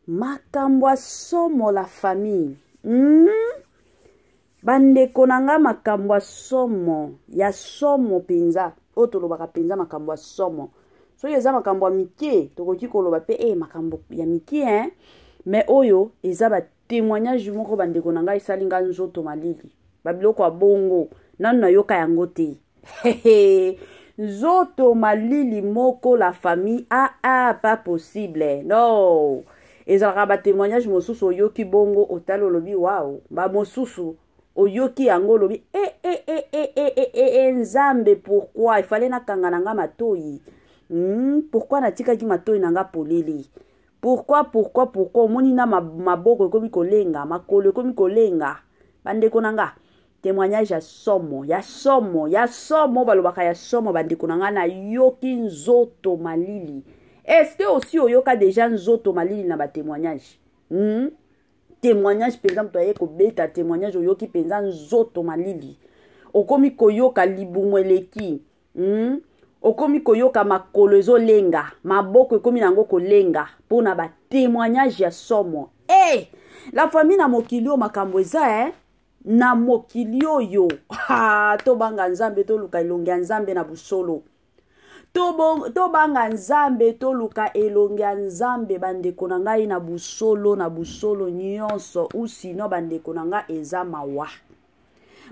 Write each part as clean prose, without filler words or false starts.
Makambo ya somo la famille. Bandeko na nga, makambo ya somo, ya somo mpenza. Oyo tolobaka mpenza makambo ya somo. Soki eza makambo ya mike, tokoki koloba mpe makambo ya mike, hein? Mais oyo eza ba témoignage moko, bandeko na ngai, esali nga nzoto malili. Babiloko ya bongo nanu nayoka yango te. Nzoto malili moko, la famille. Ah ah, pas possible, non. Ezalaka batémoignage mosusu oyoki bongo, otali, olobi wow. Bamosusu oyoki yango, olobi e e e e e e e e Nzambe, pourquoi efale nakanga na nga matoi? Pourquoi natikaki matoi na nga polele? Pourquoi, pourquoi, pourquoi? Omoni na maboko ekomi kolenga, makolo ekomi kolenga. Bandeko na nga, témoignage ya somo, ya somo, ya somo. Balobaka ya somo. Bandeko na nga, nayoki nzoto malili. Est-ce que aussi oyoka déjà nzoto malili na batémoignage? Témoignage mpenza, moto aye kobeta témoignage, oyoki mpenza nzoto malili, okomi koyoka libumu eleki, Okomi koyoka makolo ezolenga, maboko ekomi nango kolenga mpona batémoignage ya somo. Hey! La famille, na mokili oyo makambo eza, eh? Na mokili oyo, ha, tobanga Nzambe, toluka elongi ya Nzambe na busolo. Tobanga Nzambe, toluka elongi ya Nzambe, bandeko na ngai, na busolo, na busolo nyonso. Usino, bandeko na ngai, eza mawa,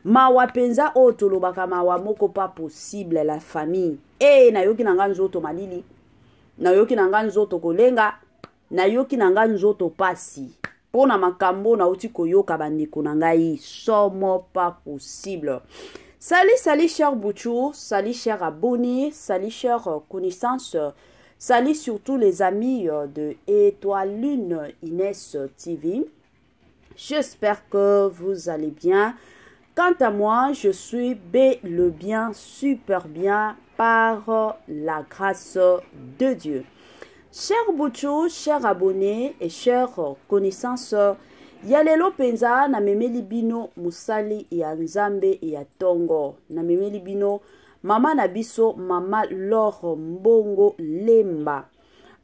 mawa mpenza. Oyo tolobaka mawa moko pas possible, la famille. E nayoki na nga nzoto malili, nayoki na nga nzoto kolenga, nayoki na nga nzoto pasi mpo na makambo nauti koyoka. Bandeko na ngai, somo pas possible. Salut, salut, cher Bouchou, salut, cher abonné, salut, cher connaissance, salut surtout les amis de Étoile Lune Inès TV. J'espère que vous allez bien. Quant à moi, je suis bel et bien, super bien par la grâce de Dieu. Cher Bouchou, cher abonné et chers connaissances, ya lelo mpenza namemeli bino mosali ya Nzambe ya ntongo. Namemeli bino mama na biso, mama Lor Mbongo Lemba.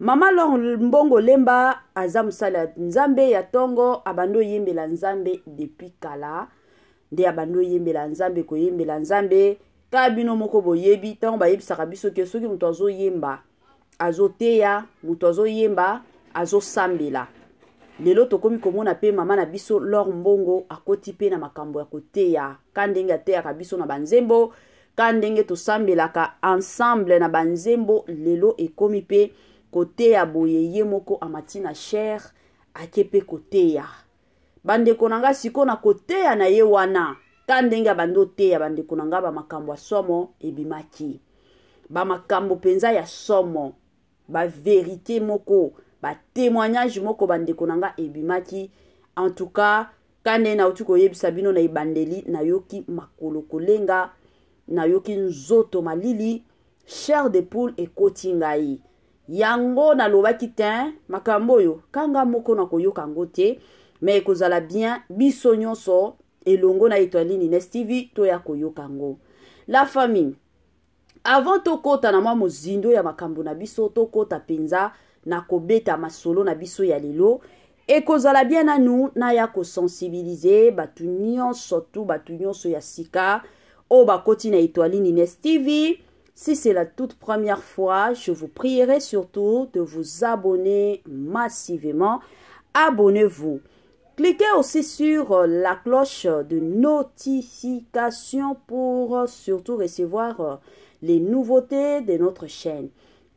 Mama Lor Mbongo Lemba aza mosali ya Nzambe ya ntongo. Abandi oyembela Nzambe depuis kala. Nde abandi oyembela Nzambe, koyembela Nzambe kaka. Bino moko boyebi, ntango bayebisaka biso ke soki moto azoyemba, azoteya, moto azoyemba, azosambela. Lelo tokomi komona mpe mama na biso Lor Mbongo akoti mpe na makambo ya koteya, ka ndenge ateyaka biso na banzembo, ka ndenge tosambelaka ensemble na banzembo. Lelo ekomi mpe koteya boye. Ye moko amati na chaire, ake mpe koteya. Bandeko na ngai, sikoyo na koteya na ye wana, ka ndenge abandi oteya, bandeko na ngai, bamakambo ya somo ebimaki, bamakambo mpenza ya somo, bavérité moko, batémoignage moko, bandeko na ngai, ebimaki. En tout cas, ka nde nauti koyebisa bino na ebandeli, nayoki makolo kolenga, nayoki nzoto malili, chair de poule ekoti ngai. Yango nalobaki te, makambo oyo kanga moko na koyoka yango te, me ekozala bien biso nyonso elongo na Étoile Ines TV toya koyoka yango. La famille, avant tokɔta na mwa mozindo ya makambo na biso, tokɔta mpenza na kobeta masolo na biso ya lelo, ekozala bien nanu naya kosensibiliser bato nyonso tu, bato nyonso ya sika oyo bakoti na Étoile Ines TV. Si c'est la toute première fois, je vous prierai surtout de vous abonner massivement. Abonnez-vous. Cliquez aussi sur la cloche de notification pour surtout recevoir les nouveautés de notre chaîne.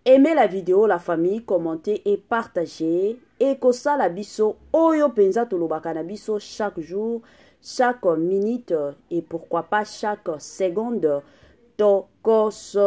Aimez la vidéo, la famille, commentez et partagez. Ekosala biso oyo penza tolobaka na biso chaque jour, chaque minute et pourquoi pas chaque seconde. Tokos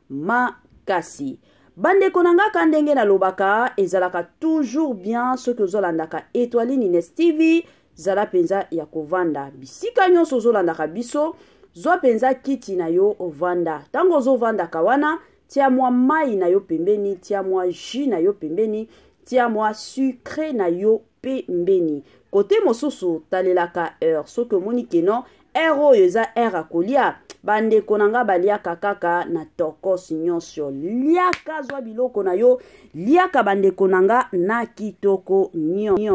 makasi. Bandeko na nga, ka ndenge nalobaka, ezalaka toujours bien soki ozolandaka Étoile Ines TV, zala mpenza ya kovanda. Bisika nyonso ozolandaka biso, zwa mpenza kiti na yo, ovanda. Ntango ozovandaka wana, tia mwa mai na yo pembeni, tia mwa jus na yo pembeni, tia mwa sucre na yo pembeni. Kote mosusu, talelaka heure. Soki omoni ke non, heure oyo eza heure ya kolia. Bandeko na nga baliaka kaka na tokos nyonso. Liaka, zwa biloko na yo, liaka bandeko na nga na kitoko nyonso.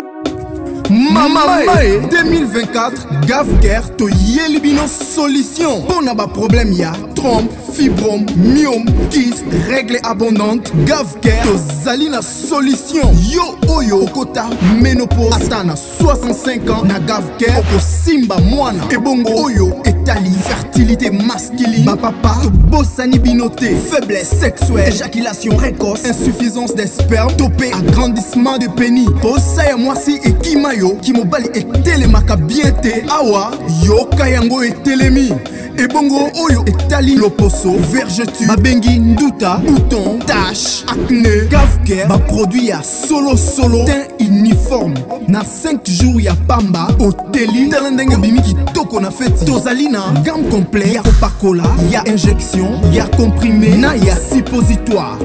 Mama Mae 2024 Gavcare toyeli bino solution mpo na baproblème ya trompe, fibrome, myome, kyste, règle abondante. Gavcare tozali na solution. Yo oyo okota ménopause ata na 65 ans, na Gavcare okosimba mwana. Ebongo oyo etali fertilité masculine, bapapa tobosani bino te. Faiblesse sexuelle, éjaculation précoce, insuffisance des spermes to mpe agrandissement de pénis, posa ya mwasi ekima yo, kimobali etelemaka bien te, awa yoka yango etelemi. Ebongo oyo etali loposo, vergeture babengi nduta, bouton, tache, acné, Gavcare baproduit ya solosolo, teint uniforme na 5 jours ya pamba oteli. Tala ndenge obimi kitoko na feti. Tozali na gamme complet ya kopakola, ya injection, ya comprimé na ya suppositoire.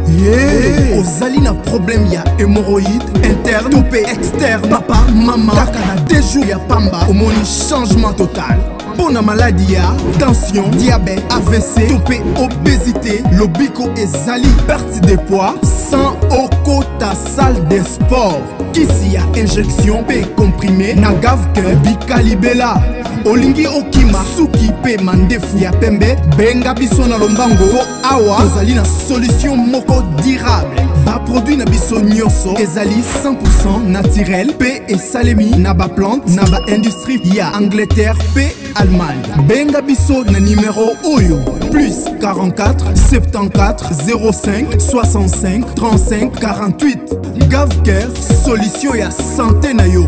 Yeah. Ozali na problème ya hémorroïde interne to mpe externe, papa, mama, kaka na 2 jours ya pamba omoni changement total. Mpo na maladi ya tension, diabète, AVC to mpe obésité, lobiko ezali perte de poids sans okota salle de sport. Kisi ya injection mpe comprimé na Gavcare bikalibela. Olingi okima suki mpe mandefu ya pembe, benga biso na lombango mpo awa tozali na solution moko durable. Baproduit na biso nyonso ezali 100% naturel mpe esalemi na baplante na baindustrie ya Angleterre mpe Allemagne. Benga biso na nimero oyo: plus 44 74 05 65 35 48. Gavcare, solution ya santé na yo.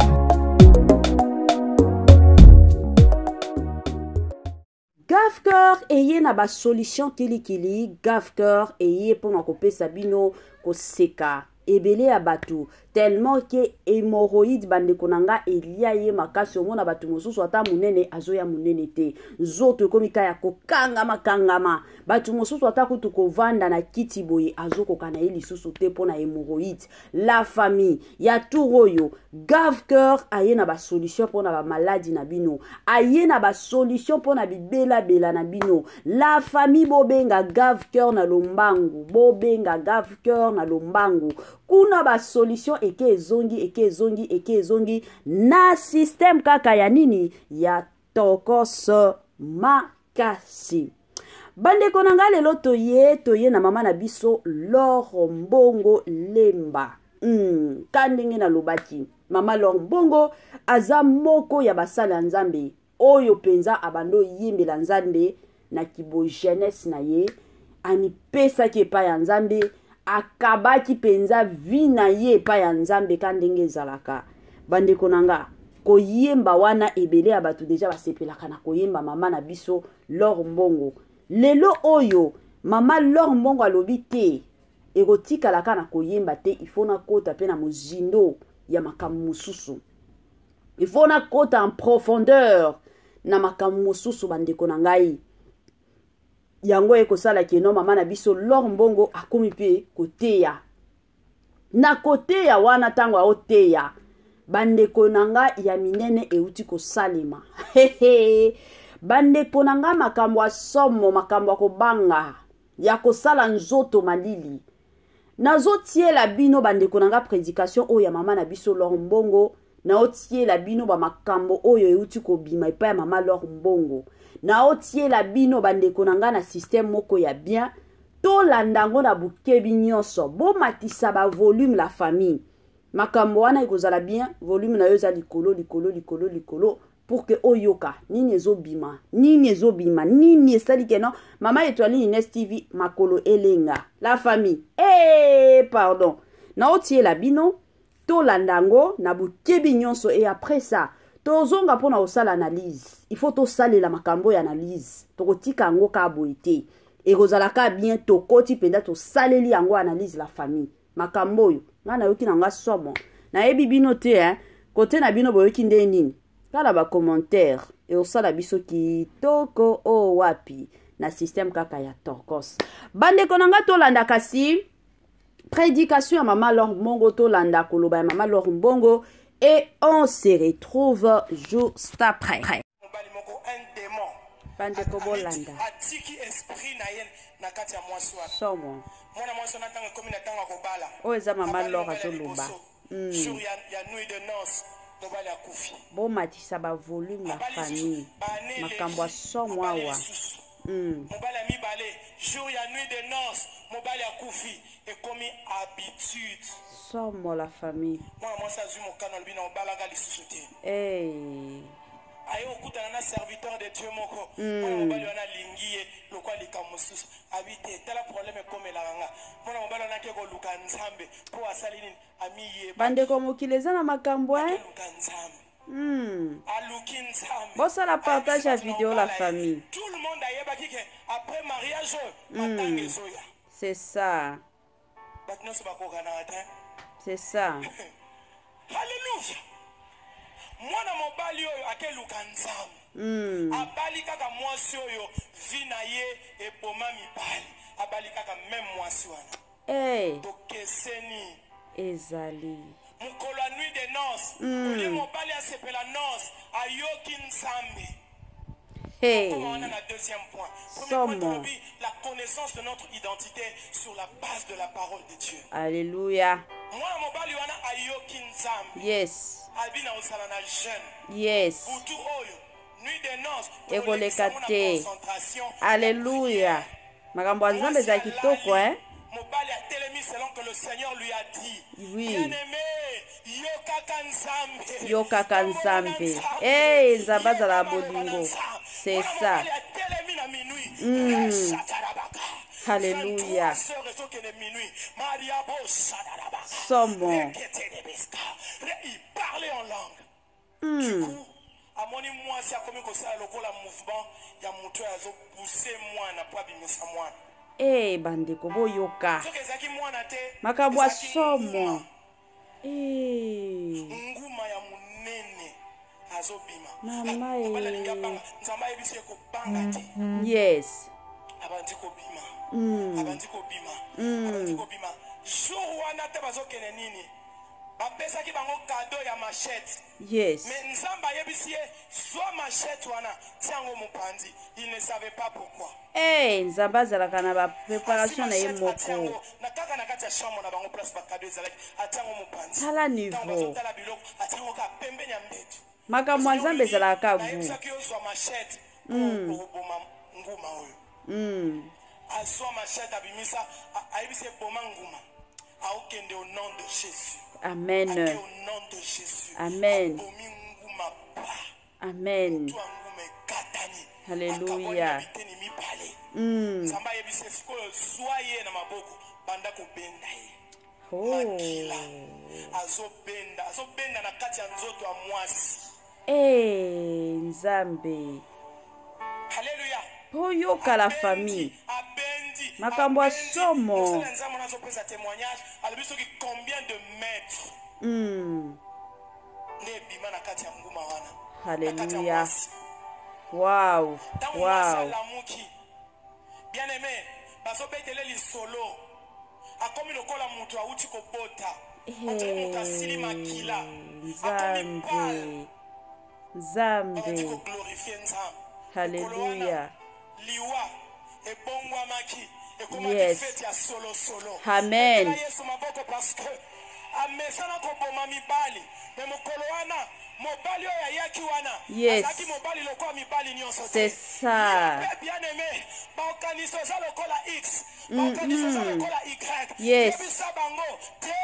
Gavcare eye na basolution kilikili. Gavcare eye mpona kopesa bino koseka ebele ya bato tellement ke hémorroïde, bandeko na nga, elia ye makasi. Omona bato mosusu ata monene azoya monene te, nzoto ekomi ka ya kokangama kangama. Bato mosusu ata kutu kovanda na kiti boye azokoka na ye lisusu te mpo na hémorroïde. La famille, ya tour oyo Gavcare aye na basolution mpo na bamaladi na bino, aye na basolution mpo na bibelabela na bino. La famille, bobenga Gavcare na lombangu, bobenga Gavcare na lombangu. Kuna basolution eke ezongi, eke ezongi, eke ezongi na système kaka ya nini ya tokos makasi. Bandeko na ngai, lelo toye na mama na biso Lor Mbongo Lemba. Ka ndenge nalobaki, mama Lor Mbongo aza moko ya basali ya Nzambe oyo mpenza abandi oyembela Nzambe na kibo jeunesse na ye. Amipesaki epai ya Nzambe, akabaki mpenza vie na ye epai ya Nzambe. Ka ndenge ezalaka, bandeko na nga, koyemba wana ebele ya bato deja basepelaka na koyemba mama na biso Lor Mbongo. Lelo oyo mama Lor Mbongo alobi te ekotikala kaka na koyemba te, ifo nakota mpe na mozindo ya makambo mosusu, ifo nakota en profondeur na makambo mosusu. Bandeko na ngai, yango ekosala keno mama na biso Lor Mbongo akomi mpe koteya. Na koteya wana, ntango aoteya, bandeko na nga, ya minene euti kosalema. Bandeko na nga, makambo ya somo, makambo ya kobanga, ya kosala nzoto malili. Nazotiela bino, bandeko na nga, prédication oyo ya mama na biso Lor Mbongo. Naotiela bino bamakambo oyo euti kobima epai ya mama Lor Mbongo. Naotiela bino, bandeko na nga, na système moko ya bien. Tolanda yango na bokebi nyonso, bomatisa bavolume, la famille. Makambo wana ekozala bien, volume na yo eza likolo, likolo, likolo, likolo, pour que oyoka nini ezobima, nini ezobima, nini esali keno mama Etoile Ines TV makolo elenga. La famille, hey, pardon, naotiela bino, tolanda yango na bokebi nyonso et après ça tozonga mpona kosala analyse. Il faut tosalela makambo ya analyse, tokotika yango kaka boye te, ekozala kaka bien. Tokoti mpenza, tosaleli yango analyse, la famille. Makambo oyo ngai nayoki na nga somo, nayebi bino te, eh? Kote na bino boyoki nde nini? Tala bacommentaire, ekosala biso kitoko. Oyo wapi na système kaka ya tokos. Bandeko na ngai, tolanda kasi prédication ya mama Lor Mbongo, tolanda koloba ya mama Lor Mbongo et on se retrouve juste après. Mobali moko, un démon. Bandeko bolanda. Atiki esprit na ye na kati ya mwasi wana. Somo. Mwana mwasi wana ntango ekomi na ntango ya kobala. Oyo eza mama Laure azoloba. Jour ya nuit de noces, mobali akufi. Bomatisa ba volume ya famille. Makambo ya somo awa. Mobali ya mibale, jour ya nuit de noces, mobali akufi. Ekomi habitude. Somo la famille. Mwana mwasi azwi mokano, alobi na obalaka lisusu te. Hey. Aye kokutana na serviteur de Dieu moko. Mwana mobali wana alingi ye lokola likambo mosusu. Abi te, tala problème ekomelaka nga. Mwana mobali wana ake koluka Nzambe mpo asali nini? Amiyeba. Bandeko, mokili eza na makambo, eh? Akeluka Nzambe. Aluki Nzambe. Bosala partage ya video, la famille. Tout le monde ayebaki ke après mariage oyo, matanga ezoya. C'est ça. Bato nyonso bakokanaka te. C'est ça. Halleluya. Mwana mobali oyo akeluka Nzambe, abali kaka mwasi oyo vie na ye eboma mibali. Abali kaka même mwasi wana. Hey. Tokeseni. Ezali. Mokolo ya nuit de noces, olie mobali asepela noce, ayoki Nzambe. Hey. Comment on a la deuxième point. Premier Somo. point, tolobi, la connaissance de notre identité sur la base de la parole de Dieu. Alléluia. Mwana mobali wana ayoki Nzambe. Abi na osala na jeune. Butu oyo, nuit de noces, Ekoleka tolekisa ngo na te. concentration. Alléluia. Makambo ya Nzambe eza kitoko, eh? Mobali atelemi selon que le Seigneur lui a dit. Oui. Bien-aimé, yokaka Nzambe. Yokaka Komona Nzambe. Nzambe. Eh, Nzambe azala Yeba maloba na bolingo. Nzambe. C'est Mwana ça. mobali atelemi na minuit. Reshatarabaka. Alléluia. 23 heures ezokende minuit. Maria Boshadarabaka. Somo. Reketerebeska. Il parlait en langue. Du coup, amoni mwasi akomi kosala lokola mouvement ya moto oyo azopousse mwana po abimisa mwana. Eh, bandeko boyoka. Soki ezalaki mwana te, Makambo ya ezalaki somo. nguma. Eh. Nguma ya monene azobima. Mama Ah, mobali eh. alingi abanga, Nzambe ayebisi ye kobanga te. Abandi kobima. Abandi kobima. Abandi kobima. Jour wana te bazokende nini? Bapesaki bango cadeau ya machette. Mais Nzambe ayebisi ye, zwa machette wana, tia yango mopanzi. Il ne savait pas pourquoi. Eh, Nzambe azalaka na ba préparation na ye Asi machette, atia moko. yango na kaka na kati ya chambre na bango, place ba cadeau ezalaki, atia yango mopanzi. Tala Ntango niveau. bazotala biloko, atia yango kaka pembeni ya mbeto. Makambo ya Nzambe ezalaka gu. Nayebisaki yo zwa machette po okoboma nguma oyo. Azwa machette, abimisa, ayebisi eboma nguma. Aokende au nom de Jésus. Amen. Ake au nom de Jésus. Amen. Abomi nguma pa. Amen. Motu ya nguma ekatani. Alléluia. Akabwani na biteni mibale. Nzambe ayebisi ye sikoyo zwa ye na maboko, banda kobenda ye. Oh. Makila azobenda, azobenda na kati ya nzoto ya mwasi. Eh, Nzambe. Alléluia. Boyoka la Abendi, famille. abendi, Makambo ya abendi. somo. Mosali ya Nzambe wana azopesa témoignage, alobi soki combien de mètres nde ebima na kati ya nguma wana. Na kati ya Alléluia. mwasi. Wow. Ntango mwasi Wow. alamuki, bien aimé, bazobetele lisolo, akomi lokola moto awuti kobota. Ondire moto asili makila, akomi pale. Nzambe. Babandi Nzambe. koglorifie Nzambe. Alléluia. Mokolo wana, liwa ebongwamaki, ekomaki fete ya solosolo. Amen. Betela Yesu maboko parce que amesana koboma mibali, me mokolo wana mobali oyo ayaki wana azalaki mobali lokola mibali nyonso te. C'est ça. Yo mpe, bien aimé, baokanisi oza lokola X, baokanisi oza lokola Y. Yebisa bango te,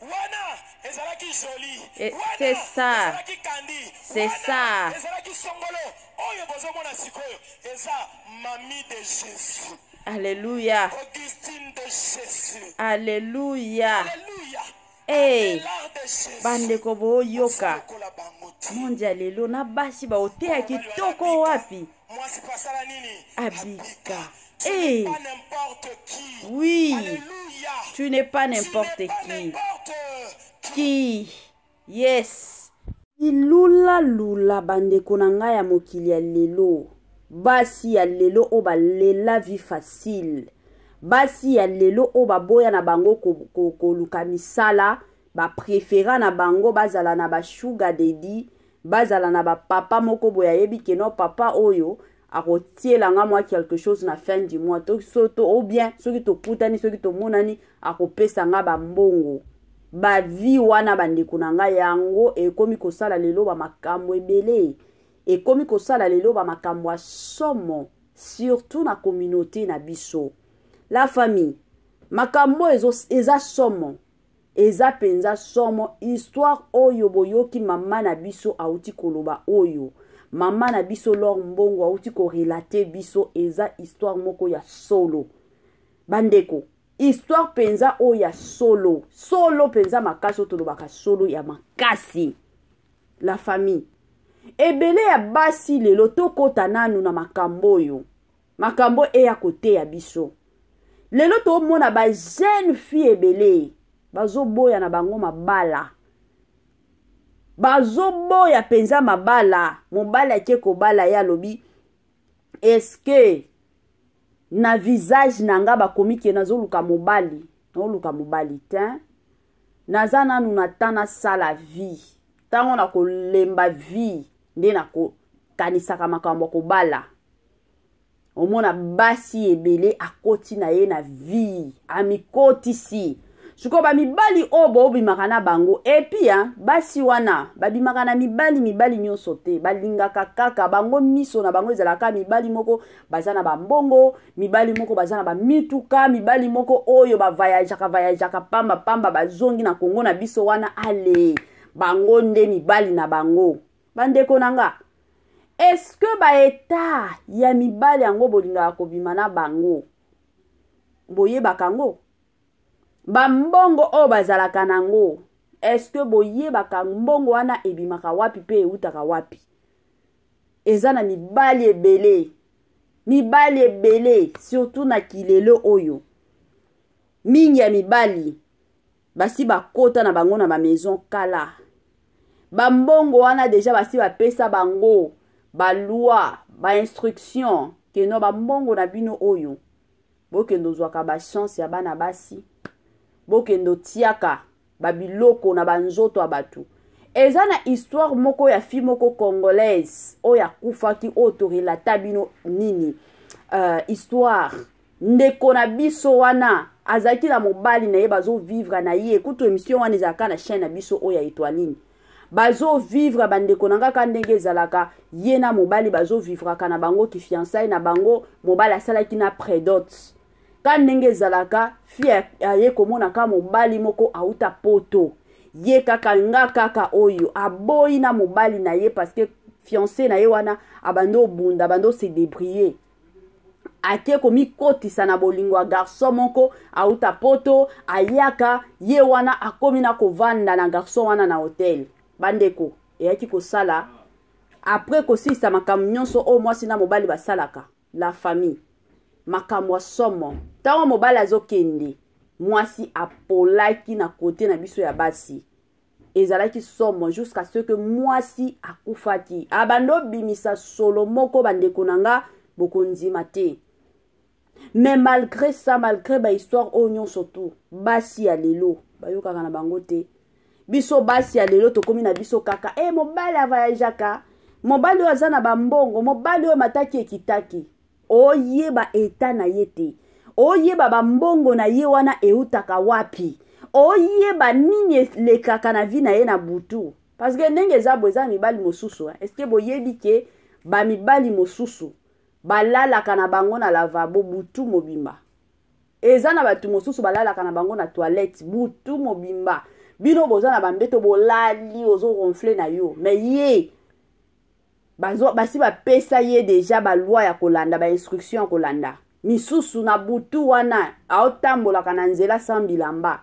wana ezalaki joli, Eh, wana c'est ça. ezalaki kandi, C'est wana ça. ezalaki songolo. Oyo bozomona sikoyo eza mami de Jésus. Alléluia. Augustine de Jésus. Alléluia. Alléluia. Hey. Abelard de Jésus. Bandeko boyoka. Lokola bango te. Monde ya lelo na basi baoteya kitoko wapi? Mwasi mpe asala nini? Abika. Tu Hey. n'es pas n'importe qui. Oui. Alléluia. Tu n'es pas Tu n'importe n'es pas qui. n'importe qui. Qui? Yes. Ilula-lula bandeko na ngai ya mokili ya lelo. Basi ya lelo oyo balela vie facile. Basi ya lelo oyo baboya na bango koluka misala, bapréféra na bango bazala na ba sugar daddy, bazala na bapapa moko boye ayebi ke no papa oyo Akotiela nga mwa quelque chose na fin du mois to, so, to, ou bien soki tokutani, soki tomonani, akopesa nga bambongo. Bavi wana, bandeko na ngai, yango ekomi kosala lelo bamakambo ebele, ekomi kosala lelo bamakambo ya somo, surtout na communauté na biso. La famille, makambo eza somo, eza mpenza somo. Histoire oyo boyoki mama na biso auti koloba, oyo mama na biso Lor Mbongo auti korelater biso, eza histoire moko ya solo, bandeko. Histoire mpenza oyo ya solo, solo mpenza makasi, oyo tolobaka solo ya makasi. La famille, ebele ya basi lelo, tokɔta nanu na makambo oyo, makambo eya koteya biso lelo. Tomona bajeune fille ebele bazoboya na bango mabala, bazoboya mpenza mabala. Mobali ake kobala ye, alobi: "Eske na visage na nga bakomi ke nazoluka mobali? Naoluka mobali te, naza nanu na temps nasala vie. Ntango nakolemba vie nde nakokanisaka makambo ya kobala." Omona basi ebele akoti na ye na vie, amikotisi. Sikoyo bamibali oyo boobimaka na bango, et puis basi wana babimaka na mibali, mibali nyonso te balingaka kaka bango. Miso na bango ezalaka mibali moko baza na bambongo, mibali moko baza na bamituka, mibali moko oyo bavoyageaka voyageaka pamba pamba, bazongi na Kongo na biso wana. Ale, bango nde mibali na bango. Bandeko na nga, est-ce baétat ya mibali yango bolingaka kobima na bango, boyebaka yango? Bambongo oyo bazalaka nango, est-ce boyebaka mbongo wana ebimaka wapi mpe eutaka wapi? Eza na mibali ebele, mibali ebele, surtout na kilelo oyo, mingi ya mibali basi bakota na bango na bamaison kala. Bambongo wana déjà basi bapesa bango baloi, bainstruction ke no, bambongo na bino oyo, bokende ozwaka bachance ya bana basi, bokende otiaka babiloko na banzoto ya bato. Eza na histoire moko ya fille moko congolaise oyo akufaki, oyo torelata bino nini, histoire ndeko na biso wana azalaki na mobali na ye, bazovivre na ye. Kutu émission wana ezalaka na chaîne na biso oyo ya Etoiline. Bazovivre, bandeko na kaka ndenge ezalaka, ye na mobali bazovivraka na bango kifiançailles na bango. Mobali asalaki na prédot ka ndenge ezalaka. Fille aye komona ka mobali moko auta Poto, ye kaka nga kaka oyo aboyi na mobali na ye, parce que fiancé na ye wana abandi obunda, abandi ose débrouiller. Ake komikotisa na bolingo ya garçon moko auta Poto. Ayaka ye wana, akomi na kovanda na garçon wana na hotel. Bandeko, eyaki kosala après kosilisa makambo nyonso oyo mwasi na mobali basalaka. La famille, makambo ya somo. Ntango mobali azokende, mwasi apolaki na kote na biso ya basi, ezalaki somo jusqu'à ce que mwasi akufaki. Abandi obimisa solo moko, bandeko na nga, bokondima te. Mais malgré ça, malgré bahistoire oyo nyonso tu, basi ya lelo bayokaka na bango te. Biso basi ya lelo tokómi na biso kaka e mobali avoyageaka, mobali oyo aza na bambongo, mobali oyo mataki ekitaki. Oyeba état na ye te, oyeba bambongo na ye wana eutaka wapi, oyeba nini elekaka na vie na ye na butu. Parce que ndenge eza boye, eza na mibali mosusu, est-ce boyebi ke bamibali mosusu balalaka na bango na lavabo butu mobimba? Eza na bato mosusu balalaka na bango na toilette butu mobimba. Bino boza na bambeto, bolali, ozoronfler na yo, mais ye basi bapesa ye déjà baloi ya kolanda, bainstruction ya kolanda. Misusu na butu wana aotambolaka na nzela sans bilamba.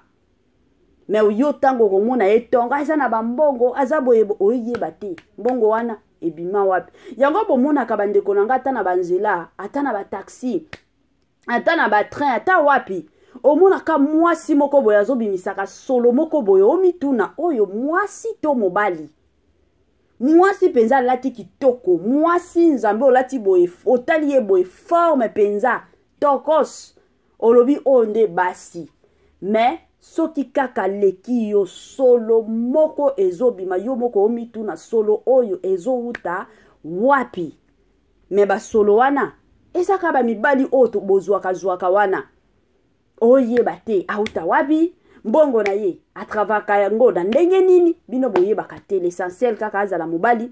Mais yo, ntango okomona ye ntongo, aza na bambongo, aza boye, oyeba te mbongo wana ebima wapi. Yango bomonaka, bandeko na nga, ata na banzela, ata na bataxi, ata na batrain, ata wapi, omonaka mwasi moko boye azobimisaka solo moko boye, omituna: oyo mwasi to mobali? Mwasi mpenza alati kitoko, mwasi Nzambe, olati boye, otali ye boye, forme mpenza tokos, olobi oyo nde basi. Mais soki kaka leki yo, solo moko ezobima, yo moko omituna: solo oyo ezowuta wapi? Me basolo wana eza kaka bamibali oyo bozwaka-zwaka wana, oyeba te auta wapi mbongo na ye, atravaka yango na ndenge nini, bino boyebaka te. L'essentiel kaka azala mobali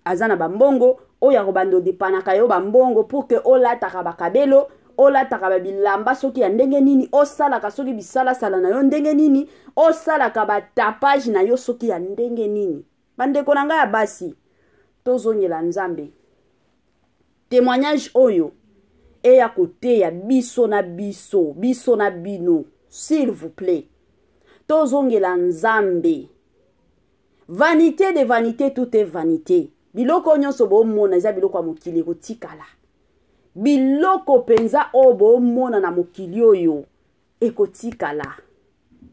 aza na bambongo oyo akobanda odepanaka yo bambongo pour que olataka bakabelo, olataka babilamba soki ya ndenge nini, osalaka soki bisalasala na yo ndenge nini, osalaka batapage na yo soki ya ndenge nini. Bandeko na ngai ya basi, tozongela Nzambe. Témoignage oyo eya koteya biso na biso, biso na bino. S'il vous plaît, tozongela Nzambe. Vanité de vanité, tout est vanité. Biloko nyonso bomona eza biloko ya mokili, ekotikala. Biloko mpenza oyo bomona na mokili oyo ekotikala.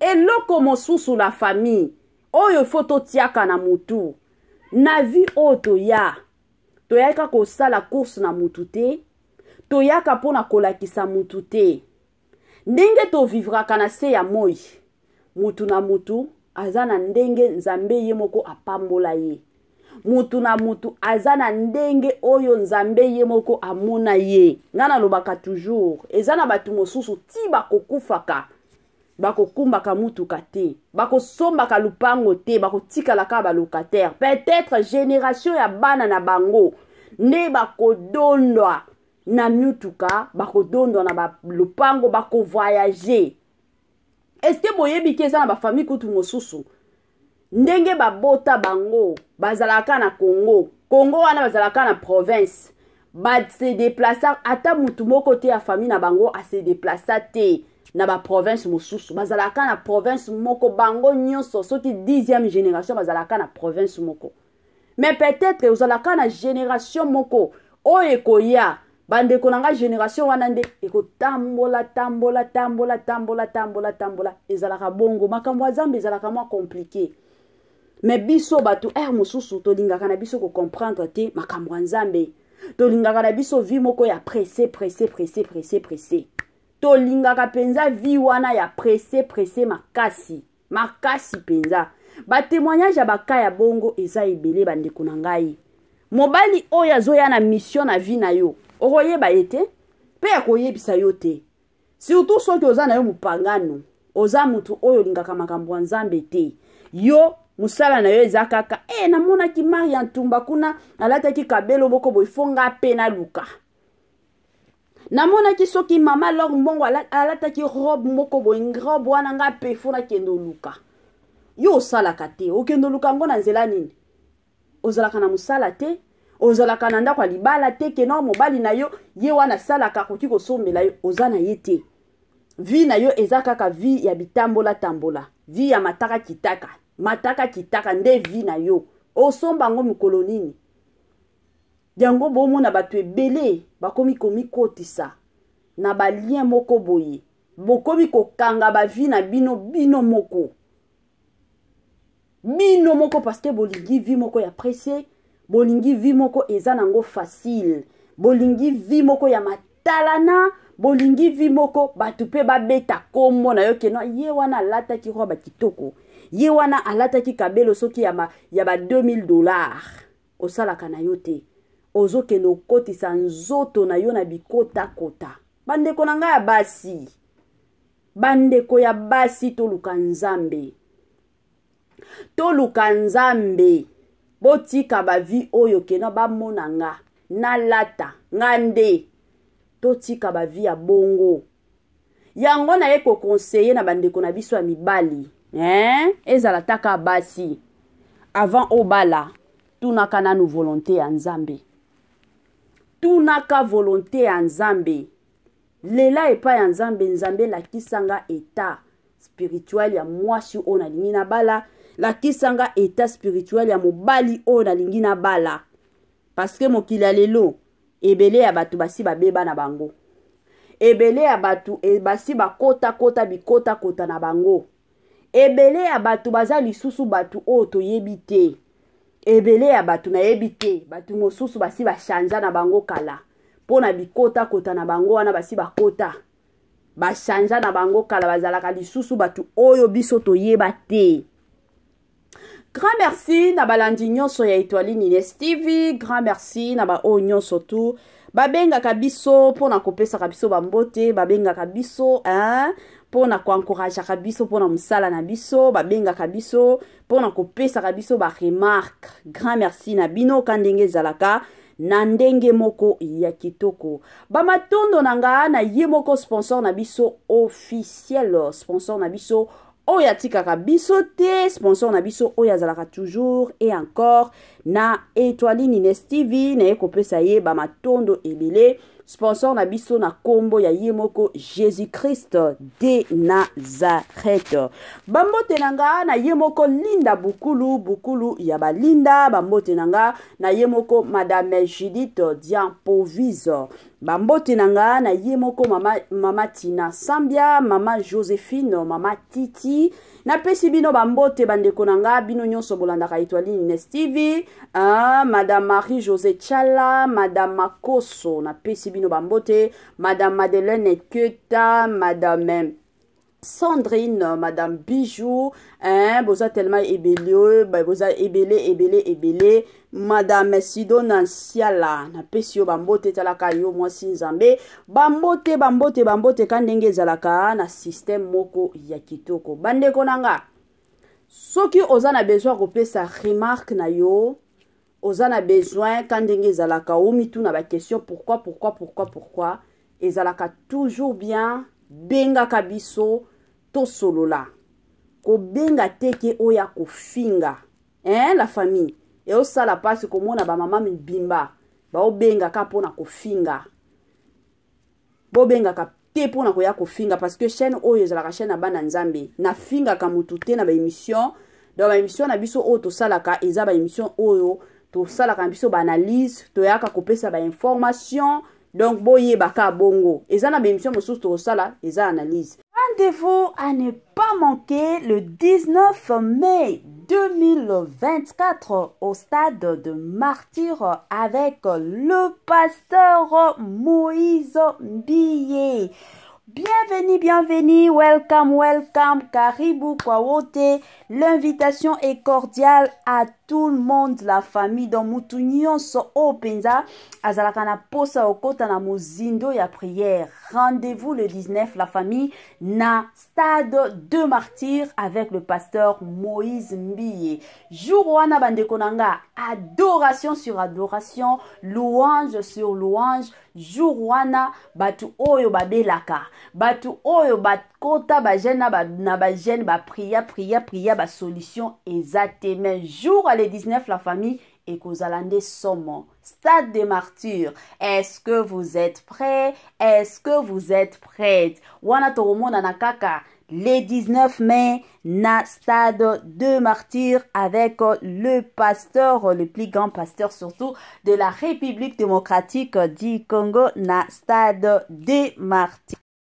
Eloko mosusu, la famille, oyo faut totiaka na mutu na vie oyo, toya toyaka kosala course na mutu te, toyaka mpona kolakisa mutu te ndenge tovivraka na se ya moi. Mutu na mutu aza na ndenge Nzambe ye moko apambola ye. Mutu na mutu aza na ndenge oyo Nzambe ye moko amona ye. Ngai nalobaka toujours, eza na bato mosusu ti bakokufaka, bakokumbaka mutuka te, bakosombaka lupango te, bakotikala kaka balocataire. Peut-être génération ya bana na bango nde bakodondwa na mituka, bakodondwa na balupango, bakovoyage. Est-ce boyebi ke eza na bafamille kutu mosusu, ndenge babota bango bazalaka na Congo, Congo wana bazalaka na province, base déplaça ata mutu moko te ya famille na bango ase déplaça te na baprovince mosusu? Bazalaka na province moko bango nyonso, soki 10e génération bazalaka na province moko. Mais peut-être ozalaka na génération moko oyo ekoya, bandeko na nga, génération wana nde ekotambola, tambola, tambola, tambola, tambola, tambola. Ezalaka bongo. Makambo ya Nzambe ezalaka mwa compliqué, mais biso bato ere mosusu tolingaka na biso kocomprendre te makambo ya Nzambe. Tolingaka na biso vie moko ya pressé, pressé, pressé, pressé, pressé. Tolingaka mpenza vie wana ya pressé, pressé makasi makasi mpenza. Batémoignage ya baka ya bongo eza ebele, bandeko na ngai. Mobali oyo azoya na mission na vie na yo, okoyeba ye te mpe akoyebisa yo te, surtout soki oza na yo mopangano, oza motu oyo olingaka makambo ya Nzambe te. Yo mosala na yo eza kaka e namonaki Maria Ntumba kuna alataki kabelo moko boye, faut nga mpe naluka. Namonaki soki mama Lor Mbongo alataki robe moko boye, robe wana nga mpe faut nakende oluka. Yo osalaka te, okende oluka yango na nzela nini? Ozalaka na mosala te, ozalaka na ndako ya libala te, keno mobali na yo ye wana asalaka, akoki kosombela yo. Oza na ye te. Vie na yo eza kaka vie ya bitambola-tambola, vie ya mataka kitaka, mataka kitaka nde vie na yo. Osomba yango mokolo nini? Yango bomona bato ebele bakomi komikotisa na balien moko boye, bokomi kokanga bavie na bino, bino moko, bino moko, parce que bolingi vie moko ya pressé, bolingi vie moko eza nango facile, bolingi vie moko ya matalana, bolingi vie moko bato mpe babeta kombo na yo keno ye wana alataki robe kitoko, ye wana alataki kabelo soki ya ba 2000 $. Osalaka na yo te, ozokende okotisa nzoto na yo na bikotakota. Bandeko na ngai ya basi, bandeko ya basi, toluka Nzambe, toluka Nzambe. Botika bavie oyo kena bamona nga nalata nga nde. Totika bavie ya bongo. Yango naye koconseiller na bandeko na biso ya mibali, eh? Ezala taka basi, avant obala, tunaka nanu volonté ya Nzambe, tunaka volonté ya Nzambe. Lela epai ya Nzambe: Nzambe, lakisa nga état spirituel ya mwasi oyo nalingi nabala, lakisa nga état spirituel ya mobali oyo nalingi nabala. Parce que mokili ya lelo, ebele ya bato basi babeba na bango, ebele ya bato e, basi bakotakota bikotakota na bango, ebele ya bato baza lisusu bato oyo toyebi te, ebele ya bato nayebi te. Bato mosusu basi bachangea na bango kala mpo na bikotakota na bango wana. Basi bakota, bachangea na bango kala, bazalaka lisusu bato oyo biso toyeba te. Grand merci na balandi nyonso ya Etoile Ines TV. Grand merci na baoyo nyonso tu babengaka biso mpo na kopesaka biso bambote, babengaka biso hein, mpo na koencourageaka biso mpo na mosala na biso, babengaka biso mpo na kopesaka biso baremarque. Grand merci na bino ka ndenge ezalaka na ndenge moko ya kitoko. Bamatondo na nga na ye moko sponsor na biso officiel, sponsor na biso oyo atikaka biso te, sponsor na biso oyo azalaka toujours et encore na Etoile Ines TV, naye kopesa ye bamatondo ebele. Sponsor na biso na kombo ya ye moko Jésus-Christ de Nazareth. Bambote na nga na ye moko Linda Bukulu, Bukulu ya balinda. Bambote na nga na ye moko Madame Judith Diampovise. Bambote na nga na ye moko mama, mama Tina Sambia, mama Josephine, mama Titi. Napesi bino bambote bandeko na nga, bino nyonso bolandaka Etoile Ines TV, Madame Marie-Josée Tchala, Madame Makoso, napesi bino bambote, Madame Madeleine Keta, Madame Sandrine, Madame Bijou, hein, boza tellement ebele, boza ebele, ebele, ebele. Madame Sidona Nsiala, napesi yo bambote, talaka yo mwasi Nzambe. Bambote, bambote, bambote, ka ndenge ezalaka na système moko ya kitoko. Bandeko na nga, soki oza na besoin kopesa remarque na yo, oza na besoin ka ndenge ezalaka, omituna ba question pourquoi, pourquoi, pourquoi, pourquoi, ezalaka toujours bien, bengaka biso tosolola. Kobenga te ke oya kofinga, hein, la famille. Eosala mpasi komona bamama mibimba baobengaka mpona kofinga. Bobengaka te mpona koya kofinga, parce que chaîne oyo ezalaka chaîne ya bana Nzambe. Nafingaka motu te na baémission. Donc baémission na biso oyo tosalaka eza baémission oyo tosalaka na biso baanalyse, toyaka kopesa bainformation. Donc boyebaka bongo, eza na baémission mosusu tokosala eza analyse. Rendez-vous à ne pas manquer le 19 mai 2024 au stade de Martyrs avec le pasteur Moïse Mbiye. Bienvenue, bienvenue, welcome, welcome, karibu kwa wote. L'invitation est cordiale à tout le monde, la famille. Donc mutu nyonso oyo mpenza azalaka na posa okota na mozindo ya prière. Rendez-vous le 19, la famille, na stade de Martyrs avec le pasteur Moïse Mbiye. Jour wana bandeko na nga, adoration sur adoration, louange sur louange. Jour wana bato oyo babelaka, bato oyo bakota bajeûne na bajeûne, bapria, pria, pria, basolution eza te. Mais jour le 19, la famille, ekozala nde somo. Stade de Martyrs, est-ce que vous êtes prêts? Est-ce que vous êtes prêtes? Wana tokomonana kaka le 19 mai na stade de Martyrs avec le pasteur, le plus grand pasteur surtout de la République démocratique du Congo, na stade de Martyrs.